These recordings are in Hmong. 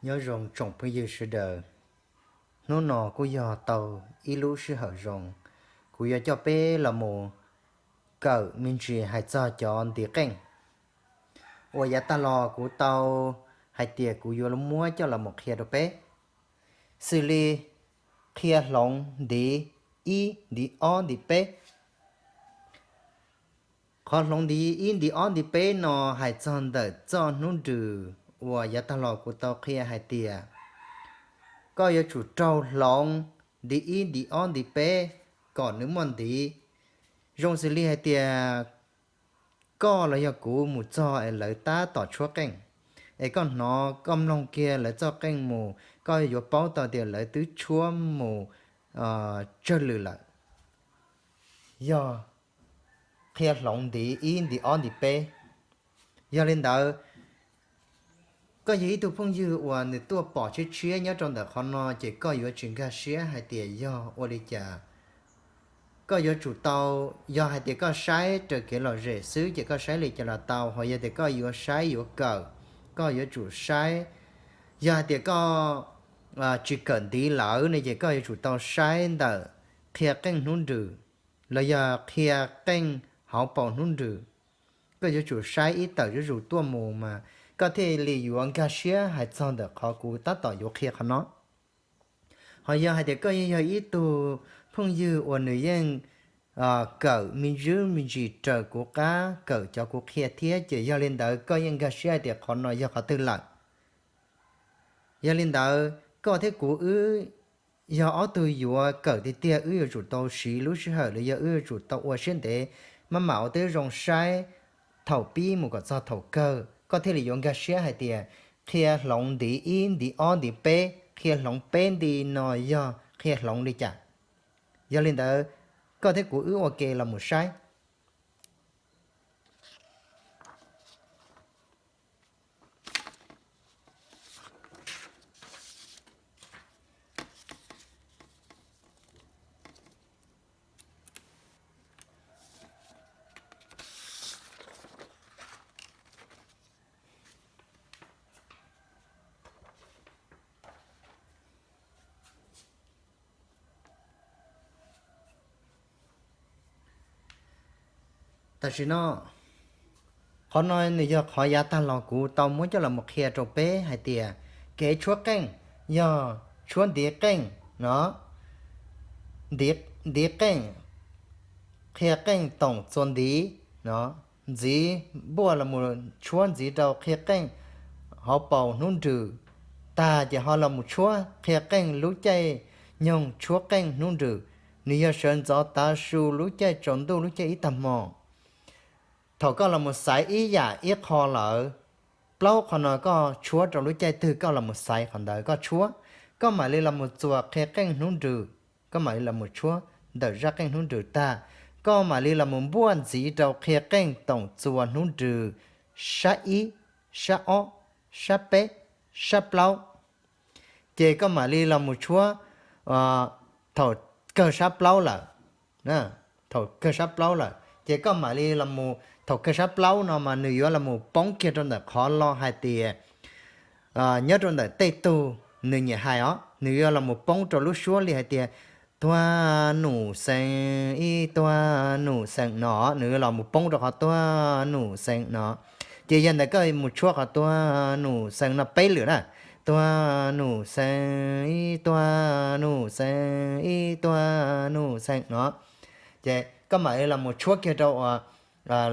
Nyob zoo tsoom phooj ywg sawv daws, hnub no kuj yog tau ib lub sij hawm zoo, kuv yuav coj peb los mus kawm me ntsis hais txog cov ntiv qeej uas yav tag los kuv tau hais tias kuv yuav muab coj los mus qhia rau peb, xws li qhia hloov ntiv ib, ntiv ob, ntiv peb. Qhov hloov ntiv ib, ntiv ob, ntiv peb no hais txog ntawm txoj hnub nrws uas yav tag los kuv tau qhia hais tias koj yuav tsum raug hloov ntiv ib, ntiv ob, ntiv peb kom nws muaj ntiv. Zoo xws li hais tias koj los yog kuv mus txog es lawv tab tom tshuab qeej, es koj hnov koj mloog kiag lawv txoj qeej mus, koj yuav paub tau tias lawv twb tshuab mus tsawg lwm lawm. Yog qhia hloov ntiv ib, ntiv ob, ntiv peb. Yog li ntawd, koj yog ib tug phooj ywg uas nws tuaj pom tshiab tshiab nyob rau ntawm qhov no ces koj yuav tsis nkag siab hais tias yog ua li cas. Koj yuav tsum tau, yog hais tias koj saib raws kev lom zem xwb ces koj saib li cas los tau, ho yog tias koj yuav saib yuav kawm, koj yuav tsum saib. Yog hais tias koj tsis kawm ntiv lawm ne ces koj yuav tsum tau saib ntawm qhia qeej hnub nrws los yog qhia qeej hauv paus hnub nrws. Koj yuav tsum saib ib tawm zuj zus tuaj mus mas koj thiaj li yuav nkag siab hais txog ntawm qhov kuv tab tom yuav qhia qhov no. Ho yog hais tias koj yeej yog ib tug phooj ywg uas nws yeej kawm me ntsis me ntsis raws kuv qab, kawm cov kuv qhia thiab ces yog li ntawd koj yeej nkag siab hais tias qhov no yog qhov twg lawm. Yog li ntawd koj thiab kuv wb yog ob tug yuav kawm tiag tiag, wb yuav tsum tau siv lub sij hawm los yog wb yuav tsum tau ua siab ntev, maj mam ua tib zoo saib thaum pib mus kom txog thaum kawg koj thiaj li yuav nkag siab hais tias qhia hloov ntiv ib, ntiv ob, ntiv peb, qhia hloov peb nti no yog qhia hloov li cas. Yog li ntawd, koj thiab kuv wb ua ke los mus saib. Tam sim no, qhov no nws yog qhov yav tag los kuv tau muab coj los mus qhia rau peb hais tias kev tshuab qeej yog tshuab ntiv qeej no, ntiv qeej, qhia qeej toom txuas ntiv no, ntxiv npuaj los mus tshuab ntxiv rau qhia qeej hauv paus hnub nrws tag ces ho los mus tshuab qhia qeej lub caij nyoog tshuab qeej hnub nrws. Nws yog sawv ntxov tav su lub caij tsaus ntuj lub caij ib tag hmo. Thaum koj los mus xaiv ib yam ib qho lawm, plaub qho no koj tshuab rau lub caij twg koj los mus xaiv qhov ntawd koj tshuab. Koj mam li los mus txuas qhia qeej hnub nrws, koj mam li los mus tshuab ntawm zaj qeej hnub nrws tag, koj mam li los mus npuaj ntxiv rau qhia qeej toom txuas hnub nrws sab ib, sab ob, sab peb, sab plaub. Ces koj mam li los mus tshuab thaum kawg sab plaub lawm. Thaum kawg sab plaub lawm ces koj mam li los mus, thaum kawg sab plaub no mas nws yuav los mus poob kiag rau ntawm qhov lo hais tias, nyob rau ntawm tej tug nws nyiam hais os, nws yuav los mus poob rau lub suab li hais tias, Tuag num xeem ib tuag num xeem no, nws yuav los mus poob rau qhov tuag num xeem no. Ces yog ntawd koj mus tshuab qhov tuag num xeem no peb lwm na, tuag num xeem ib tuag num xeem ib tuag num xeem no. Ces koj mam li los mus tshuab kiag rau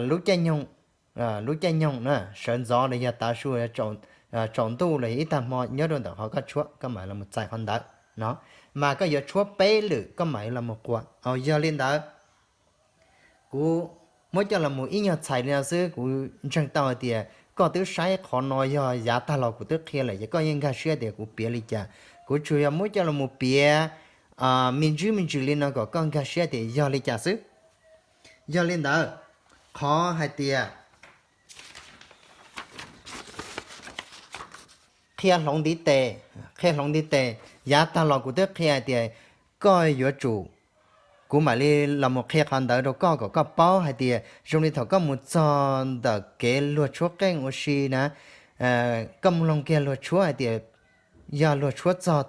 lub caij nyoog, lub caij nyoog na, sawv ntxov los yog tav su, tsaus ntuj los yog ib tag hmo nyob rau ntawm qhov koj tshuab, koj mam los mus txais qhov ntawd no. Mas koj yuav tshuab peb lwm koj mam li los mus quas. Yog li ntawd, kuv muab coj los mus ib nyuag txhais li no xwb, kuv ntseeg tau hais tias koj twb saib qhov no yog yav tag los kuv twb qhia lawm ces koj yeej nkag siab tias kuv piav li cas. Kuv tsuas yog muab coj los mus piav me ntsis me ntsis li no kom koj nkag siab tias yog li cas xwb. Yog li ntawd, qhov hais tias qhia hloov ntiv tes, qhia hloov ntiv tes, yav tag los kuv twb qhia hais tias koj yuav tsum, kuv mam li los mus qhia qhov ntawd rau koj kom koj paub hais tias zoo li thaum koj mus txog ntawm kev luag tshuab qeej ua si na, koj mus loog kiag luag tshuab hais tias yog luag tshuab txog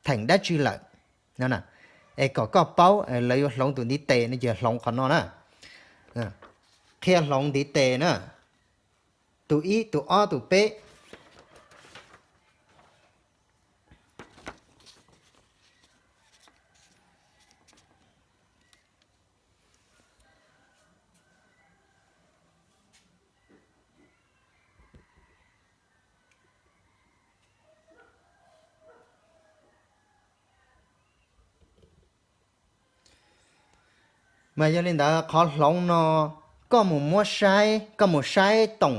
theem dab tsi lawm no na. Es kom koj paub lawv yuav hloov tus ntiv tes no ces hloov qhov no na. Qhia hloov ntiv tes na, tus ib, tus ob, tus peb. Mas yog li ntawd qhov hloov no, koj mus muab saib, koj mus saib toom,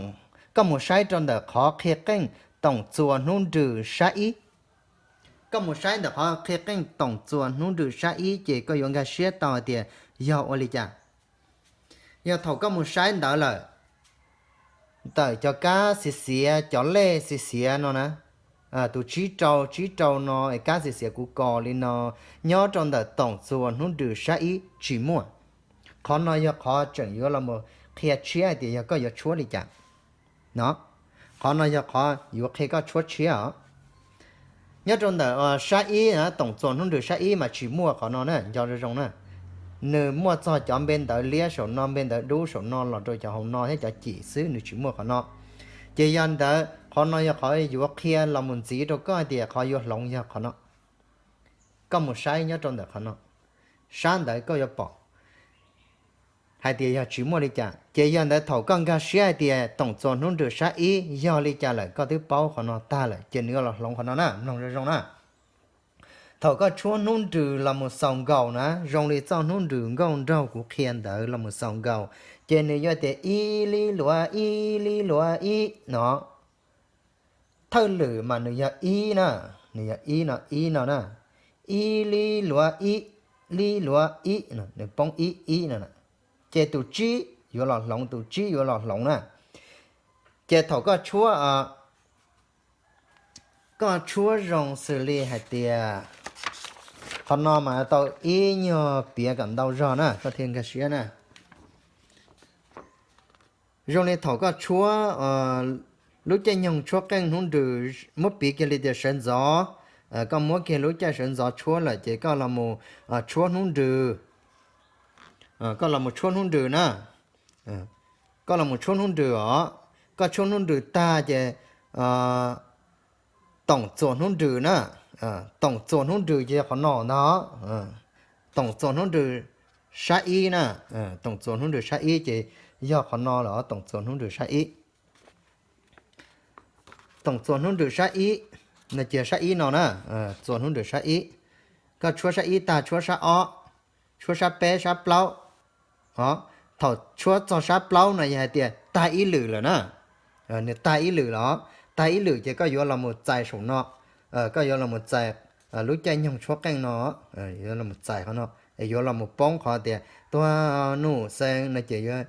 koj mus saib rau ntawm qhov qhia qeej toom txuas hnub nrws sab ib. Koj mus saib ntawm qhov qhia qeej toom txuas hnub nrws sab ib ces koj yuav nkag siab tau hais tias yog ua li cas. Yog thaum koj mus saib ntawd lawm, ntawm cov kab xiav xiav, cov lej xiav xiav no na, tus tsib rau, tsib rau no es kab xiav xiav kuv kos li no, nyob rau ntawm toom txuas hnub nrws sab ib tsis muaj. Qhov no yog qhov tseem yuav los qhia tshiab hais tias yog koj yuav tshuab li cas no. Qhov no yog qhov yuav qhia koj tshuab tshiab os. Nyob rau ntawm sab ib, toom txuas hnub nrws sab ib mas tsis muaj qhov no na, nco zoo zoo na. Nws muaj txog cov npe ntawv liab saum no, npe ntawv dub saum no los rau cov hauv no thiab cov cim xwb, nws tsis muaj qhov no. Ces yog ntawd qhov no yog qhov yuav qhia los mus ntxiv rau koj hais tias qhov yuav hloov yog qhov no. Koj mus saib nyob rau ntawm qhov no, sab ntawd koj yuav pom hais tias yog tsis muaj li cas. Ces yog ntawd thaum koj nkag siab hais tias toom txuas hnub nrws sab ib yog li cas lawm, koj twb paub qhov no tag lawm, ces nws yuav los hloov qhov no na, mloog zoo zoo na. Thaum koj tshuab hnub nrws los mus xaus nkaus na, zoo li txoj hnub nrws nkauj nraug kuv qhia ntawd los mus xaus nkaus, ces nws yuav tias ib li luav ib li luav ib no. Thawj lwm mas nws yog ib na, nws yog ib no, ib no na, ib li luav ib, li luav ib no, nws poob ib ib no. Ces tus tsib yuav los hloov, tus tsib yuav los hloov na. Ces thaum koj tshuab, koj tshuab zoo xws li hais tias qhov no mas tau ib nyuag piav kom ntau zog na, koj thiaj nkag siab na. Zoo li thaum koj tshuab lub caij nyoog tshuab qeej hnub nrws, muab piv kiag li tias sawv ntxov, koj muab kiag lub caij sawv ntxov tshuab lawm ces koj los mus tshuab hnub nrws, koj los mus tshuab hnub nrws na, koj los mus tshuab hnub nrws os, koj tshuab hnub nrws tag ces toom txuas hnub nrws na, toom txuas hnub nrws ces yog qhov no ntag, toom txuas hnub nrws sab ib na, toom txuas hnub nrws sab ib ces yog qhov no lawm, toom txuas hnub nrws sab ib. Toom txuas hnub nrws sab ib no ces sab ib no na, txuas hnub nrws sab ib. Koj tshuab sab ib tag tshuab sab ob, tshuab sab peb sab plaub. Thaum tshuab txog sab plaub no yog hais tias tag ib lwm lawm na, nws tag ib lwm los, tag ib lwm ces koj yuav los mus txais saum no, koj yuav los mus txais lub caij nyoog tshuab qeej no, yuav los mus txais qhov no, yuav los mus poob qhov tias tuag nuj xees no ces yuav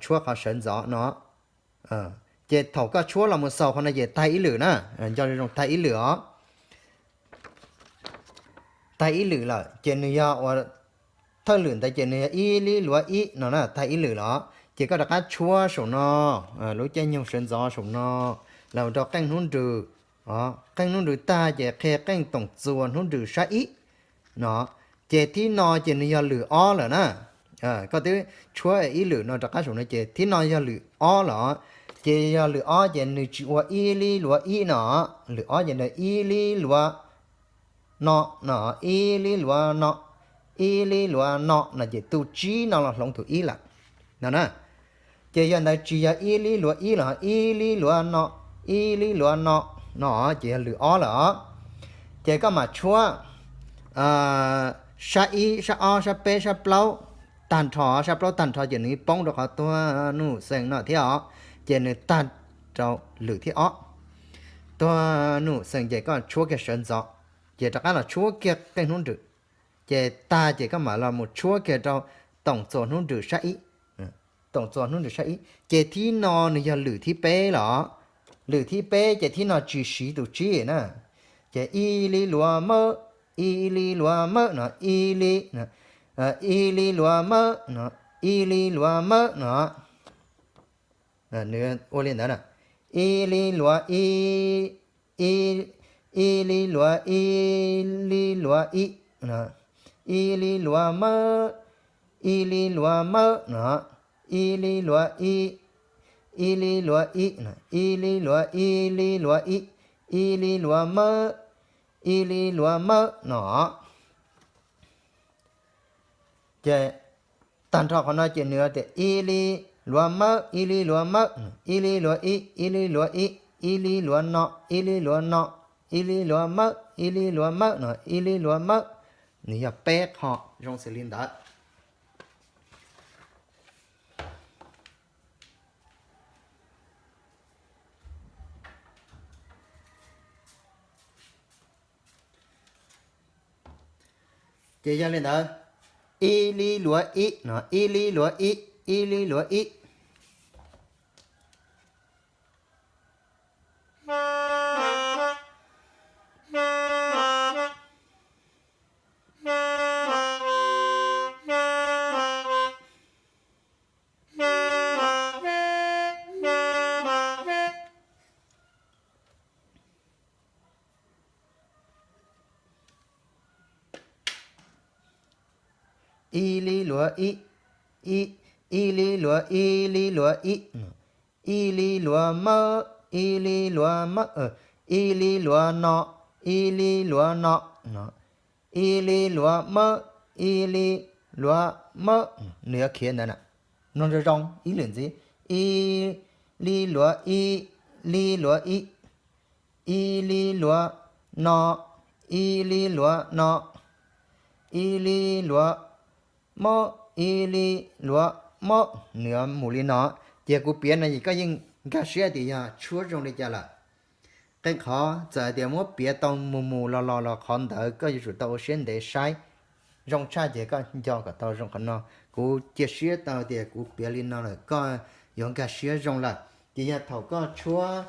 tshuab qhov sawv ntxov no. Ces thaum koj tshuab los mus xaus qhov no ces tag ib lwm na, nco zoo tag ib lwm os. Tag ib lwm lawm ces nws yog ua, thawj lwm ntawd ces nws yog ib li luav ib no na, tag ib lwm los ces koj rov qab tshuab saum no, lub caij nyoog sawv ntxov saum no, los rau qeej hnub nrws. Qeej hnub nrws tag ces qhia qeej toom txuas hnub nrws sab ib no. Ces thib no ces nws yog lwm ob lawm na. Koj twb tshuab ib lwm no rov qab saum no ces thib no yog lwm ob lawm. Ces yog lwm ob ces nws tsis ua ib li luav ib no, lwm ob ces nws ib li luav no, no, ib li luav no, ib li luav no no ces tus tsib no los hloov tus ib lawm no na. Ces yog ntawd tsis yog ib li luav ib los, ib li luav no, ib li luav no, no ces yog lwm ob lawm os. Ces koj mam tshuab sab ib, sab ob, sab peb, sab plaub tag nrho, sab plaub tag nrho ces nws poob rau qhov tuag nuj xees no thiab os. Ces nws tag rau lwm thib ob, tuag nuj xees ces koj tshuab kiag sawv ntxov, ces rov qab los tshuab kiag qeej hnub nrws. Ces tag ces koj mam los mus tshuab kiag rau toom txuas hnub nrws sab ib, toom txuas hnub nrws sab ib. Ces thib no nws yog lwm thib peb los, lwm thib peb ces thib no tsis siv tus tsib na. Ces ib li luav mawb, ib li luav mawb no, ib li, ib li luav mawb no, ib li luav mawb no. Nws ua li ntawd na, I li luav i, i, i li luav i, li luav i, i li luav mawb, i li luav mawb no, i li luav i, i li luav i, i li luav i, li luav i, i li luav mawb, i li luav mawb no. Ces tag nrho qhov no ces nws tias i li luav mawb, i li luav mawb, i li luav i, i li luav i, i li luav no, i li luav no, i li luav mawb, i li luav mawb no, i li luav mawb. Nws yog peb qho zoo xws li ntawd. Ces yog li ntawd, i li luav i no, i li luav i, i li luav i. I li luav i, i, i li luav i, li luav i, i li luav mawb, i li luav mawb, i li luav no, i li luav no, i li luav mawb, i li luav mawb. Nws yuav khiav ntawd na, mloog zoo zoo ib lwm ntxiv. I li luav i, li luav i, i li luav no, i li luav no, i li luav mob, i li luav mob. Nws yuav mus li no, ces kuv piav no ces koj yeej nkag siab tias yog tshuab zoo li cas lawm. Qee qhov txawm hais tias muab piav tau mus mus los los los qhov ntawd koj yuav tsum tau ua siab ntev saib zoo tshaj ces koj nco kom tau zoo qhov no. Kuv cia siab tau tias kuv piav li no lawm koj yuav nkag siab zoo lawm. Ces yog thaum koj tshuab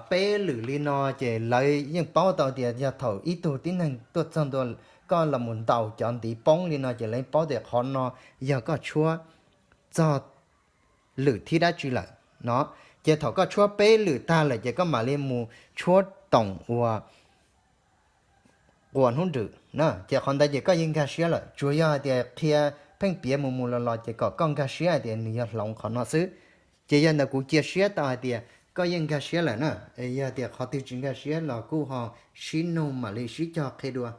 peb lwm li no ces lawv yeej paub tau tias yog thaum ib tug tib neeg tuaj txog ntua koj los mus ntaus cov ntiv poob li no ces lawv yeej paub tias qhov no yog koj tshuab txog lwm thib dab tsi lawm no. Ces thaum koj tshuab peb lwm tag lawm ces koj mam li mus tshuab toom uas quas hnub nrwm na, ces qhov ntawd ces koj yeej nkag siab lawm. Tsuas yog hais tias qhia pheej piav mus mus los los ces kom koj nkag siab hais tias nws yog hloov qhov no xwb. Ces yog ntawd kuv cia siab tau hais tias koj yeej nkag siab lawm na. Yog tias qhov twg tsis nkag siab los kuj ho sib nug mam li sib cog qhia dua.